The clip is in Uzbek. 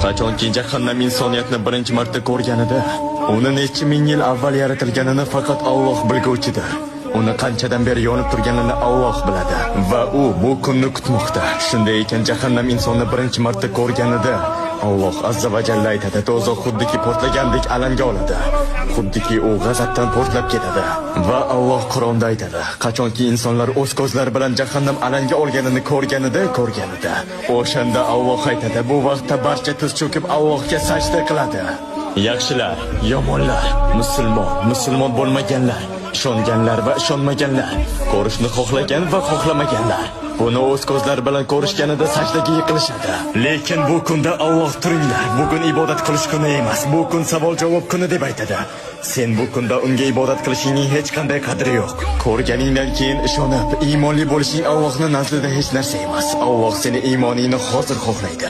Qachonki jahannam insoniyatni birinchi marta ko'rganida, uni necha ming yil avval yaratilganini faqat Alloh bilguvchidir. Uni qanchadan beri yonib turganini Alloh biladi va u bu kunni kutmoqda. Shunday ekan, jahannam insonni birinchi marta ko'rganida Alloh azza va jalla aytadi: do'zax xuddiki portlagandek alanga oladi. Xuddiki u g'azabdan portlab ketadi. Va Alloh Qur'onda aytadi: qachonki insonlar o'z ko'zlari bilan jahannam alanga olganini ko'rganida, o'shanda Alloh aytadi: bu vaqtda barcha tiz cho'kib Allohga sajda qiladi. Yaxshilar, yomonlar, musulmon, musulmon bo'lmaganlar, ishonganlar va ishonmaganlar, ko'rishni xohlagan va xohlamaganlar buni o'z ko'zlari bilan ko'rishganida sajdaga yiqilishadi. Lekin bu kunda Alloh: turinglar, bugun ibodat qilish kuni emas, bu kun savol-javob kuni deb aytadi. Sen bu kunda unga ibodat qilishingning hech qanday qadri yo'q. Ko'rganingdan keyin ishonib, iymonli bo'lishing Allohning nazdida hech narsa emas. Alloh seni iymoningni hozir xohlaydi.